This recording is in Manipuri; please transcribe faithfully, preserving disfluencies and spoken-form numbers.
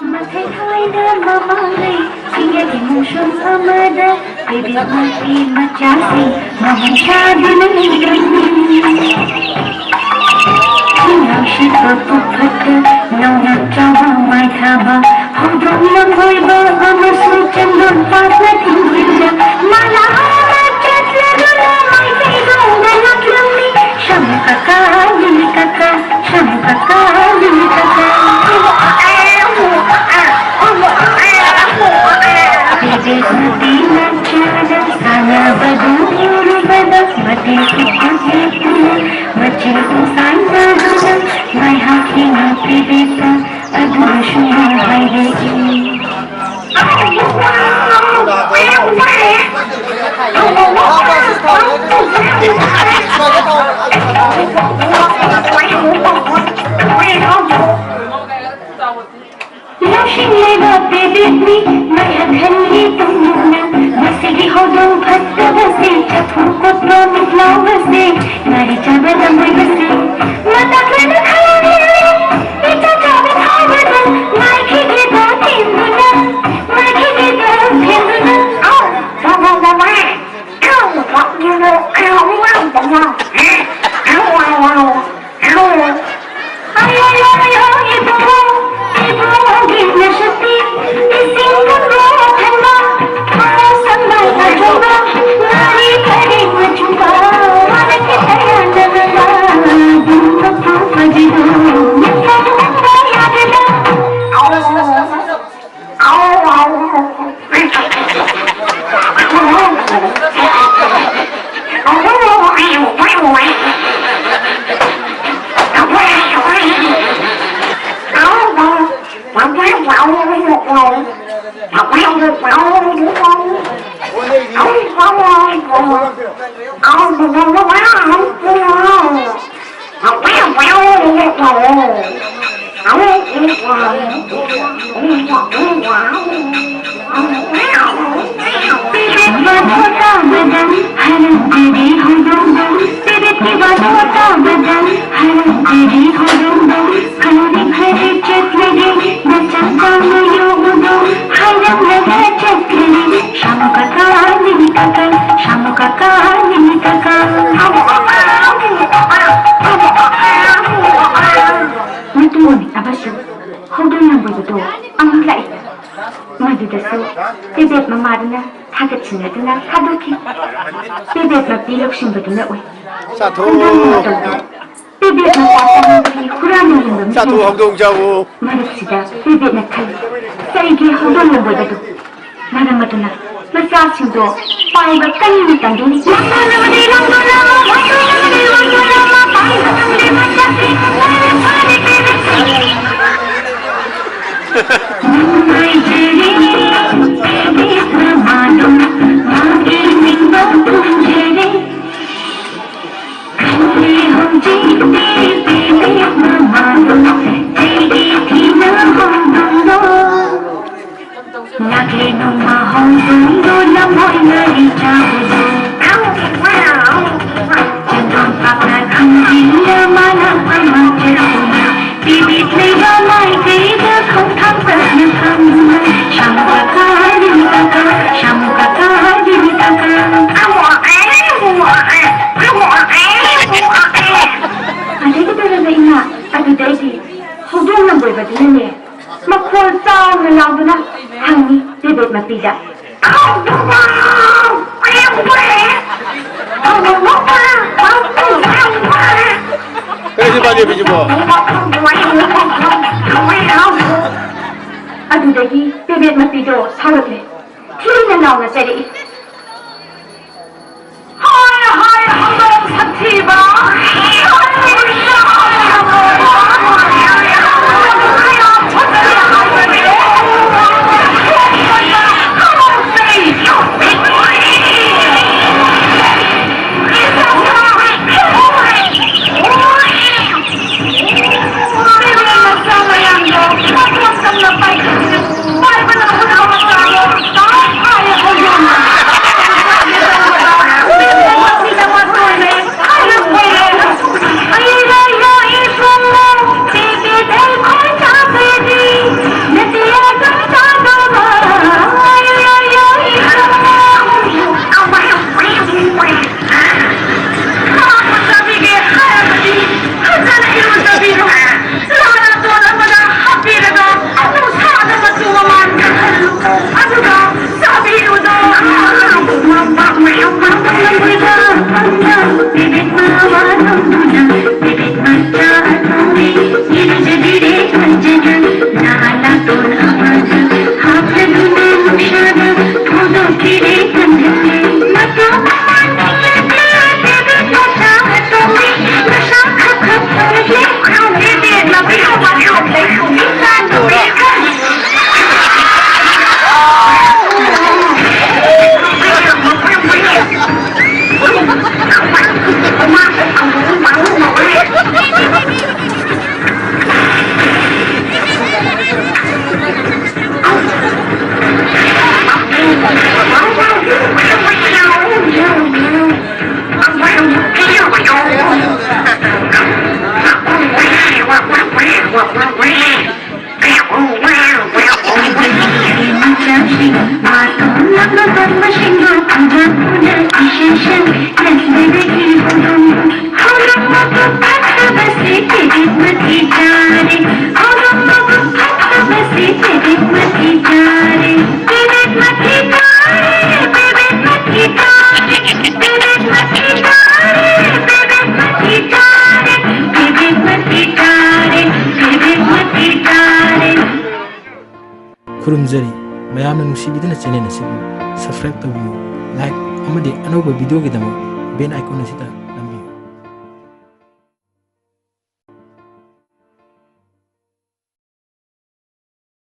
ꯃꯊꯣꯏ ꯊꯣꯏꯅ ꯃꯃꯥꯡꯉꯩ ꯆꯤꯡꯌꯥꯒꯤ ꯃꯣꯡꯁꯣꯡ ꯑꯃꯗ ꯕꯦꯕꯦ ꯃꯄꯤ ꯃꯆꯥꯁꯤꯡ ꯃꯃꯨꯟ ꯆꯥꯗꯨꯅ ꯂꯩꯔꯝꯃꯤ꯫ ꯊꯤꯉꯥꯎ ꯁꯤꯠꯄ ꯄꯨꯛꯐꯠꯇ ꯅꯧꯅ ꯆꯥꯕ ꯃꯥꯏꯊꯥꯕ ꯍꯧꯗꯣꯡꯅ ꯀꯣꯏꯕ ꯑꯃꯁꯨꯡ ꯆꯟꯗꯣꯟ ꯄꯥꯛꯅ ꯊꯤꯡꯖꯤꯟꯕ ꯃꯥꯂꯥ ꯑꯃ ꯆꯠꯂꯗꯨꯅ ꯃꯥꯏꯀꯩꯔꯣꯝꯗ ꯂꯥꯛꯂꯝꯃꯤ꯫ ꯁꯃꯨ ꯀꯀꯥ, ꯂꯤꯂꯤ ꯀꯀꯥ, ꯁꯃꯨ ꯀꯀꯥ, ꯂꯤꯂꯤ ꯀꯀꯥ꯫ ꯕꯦꯕꯦ ꯃꯄꯤ ꯃꯆꯥꯅ ꯁꯥꯟꯅꯕꯗꯨ ꯎꯔꯨꯕꯗ ꯃꯇꯦꯛ ꯈꯤꯇꯪ ꯂꯦꯞꯇꯨꯅ ꯃꯆꯤꯟ ꯁꯥꯏꯅꯗꯨꯅ ꯉꯥꯏꯍꯥꯛ ꯌꯦꯡꯉꯛꯈꯤꯕꯗ ꯑꯗꯨꯁꯨ ꯍꯥꯏꯔꯛꯏ꯫ ꯂꯧꯁꯤꯡ ꯂꯩꯕ ꯕꯦꯕꯦꯅꯤ ꯃꯥꯏ ꯍꯟꯍꯟꯒꯤ ꯇꯨꯡꯅ ꯃꯁꯤꯒꯤ ꯍꯧꯗꯣꯡ ꯐꯠꯇꯕꯁꯦ ꯆꯐꯨ ꯀꯣꯠꯄ ꯃꯤꯠ ꯂꯥꯎꯕꯁꯦ ꯉꯥꯔꯤ ꯆꯥꯕ ꯂꯝꯕꯣꯏꯕꯁꯦ ꯃꯇꯥꯛ ꯂꯩꯕ ꯈꯔ ꯏꯆꯥ ꯆꯥꯕ ꯐꯥꯎꯕꯗ ꯃꯥꯏꯈꯤꯒꯦꯗ ꯊꯦꯡꯗꯨꯅ ꯃꯥꯏꯈꯤꯒꯦꯗ ꯊꯦꯡꯗꯨꯅ꯫ ꯃꯄꯥꯗꯨꯅ ꯊꯥꯒꯠꯁꯤꯟꯅꯗꯨꯅ ꯊꯥꯗꯣꯛꯈꯤ꯫ ꯄꯦꯕꯦꯠ ꯃꯄꯤ ꯂꯧꯁꯤꯟꯕꯗꯨꯅ ꯎꯏ꯫ ꯆꯥꯊꯣꯛꯑꯣ꯫ ꯍꯟꯗꯛ ꯃꯇꯧꯗꯣ ꯄꯦꯕꯦꯠ ꯃꯆꯥ ꯆꯥꯅꯤꯡꯕꯒꯤ ꯍꯨꯔꯥꯟꯅ ꯌꯦꯡꯕ ꯃꯤꯁꯤꯡ ꯆꯥꯊꯣꯛꯑꯣ, ꯍꯧꯗꯣꯡ ꯆꯥꯎꯑꯣ꯫ ꯃꯔꯛꯁꯤꯗ ꯄꯦꯕꯦꯠꯅ ꯈꯜꯂꯤ, "ꯀꯔꯤꯒꯤ ꯍꯧꯗꯣꯡ ꯂꯝꯕꯣꯏꯕꯗꯨ?" ꯃꯔꯝ ꯑꯗꯨꯅ ꯃꯆꯥꯁꯤꯡꯗꯣ ꯄꯥꯏꯕ ꯀꯟꯅ ꯇꯝꯕꯤꯔꯤ꯫ ꯂꯥꯛꯂꯦ ꯅꯣꯡꯃ ꯍꯧꯗꯣꯡꯗꯣ ꯂꯝꯍꯣꯏ ꯉꯥꯔꯤ ꯆꯥꯕꯗꯣ꯫ ꯆꯟꯗꯣꯟ ꯄꯥꯛꯅ ꯈꯪꯖꯤꯟꯅ ꯃꯥꯅ ꯑꯃ ꯆꯠꯇꯨꯅ ꯄꯤꯕꯤꯠ ꯂꯩꯕ ꯃꯥꯏꯀꯩꯗ ꯈꯣꯡꯊꯥꯡ ꯇꯞꯅ ꯊꯝꯗꯨꯅ ꯁꯝ ꯀꯛꯀꯥ ꯔꯤꯝ ꯀꯛꯀꯥ ꯁꯝ ꯀꯛꯀꯥ ꯔꯤꯝ ꯀꯛꯀꯥ꯫ ꯑꯗꯩ ꯀꯩꯗꯧꯔꯕ ꯏꯃꯥ? ꯑꯗꯨꯗꯩꯗꯤ ꯍꯧꯗꯣꯡ ꯂꯝꯕꯣꯏꯕꯗꯨꯅꯅꯦ, ꯃꯈꯣꯜ ꯆꯥꯎꯅ ꯂꯥꯎꯗꯨꯅ ꯍꯪꯉꯤ ꯄꯦꯕꯦꯠ ꯃꯄꯤꯗ꯫ ꯀꯩꯅꯣ ꯁꯤ ꯄꯥꯟꯗꯦꯕꯤꯁꯤꯕꯣ? ꯑꯗꯨꯗꯒꯤ ꯄꯦꯕꯦꯠ ꯃꯄꯤꯗꯣ ꯁꯥꯎꯔꯛꯂꯦ꯫ ꯊꯤꯅ ꯂꯥꯎꯅ ꯆꯩꯔꯛꯏ꯫ ꯍꯥꯏ, ꯍꯥꯏ, ꯍꯧꯗꯣꯡ ꯁꯥꯊꯤꯕ! ꯈꯨꯔꯨꯝꯖꯔꯤ꯫ ꯃꯌꯥꯝꯅ ꯅꯨꯡꯁꯤꯕꯤꯗꯨꯅ channel ꯑꯁꯤꯕꯨ subscribe ꯇꯧꯕꯤꯌꯨ, like ꯑꯃꯗꯤ ꯑꯅꯧꯕ videoꯒꯤꯗꯃꯛ bell icon ꯑꯁꯤꯗ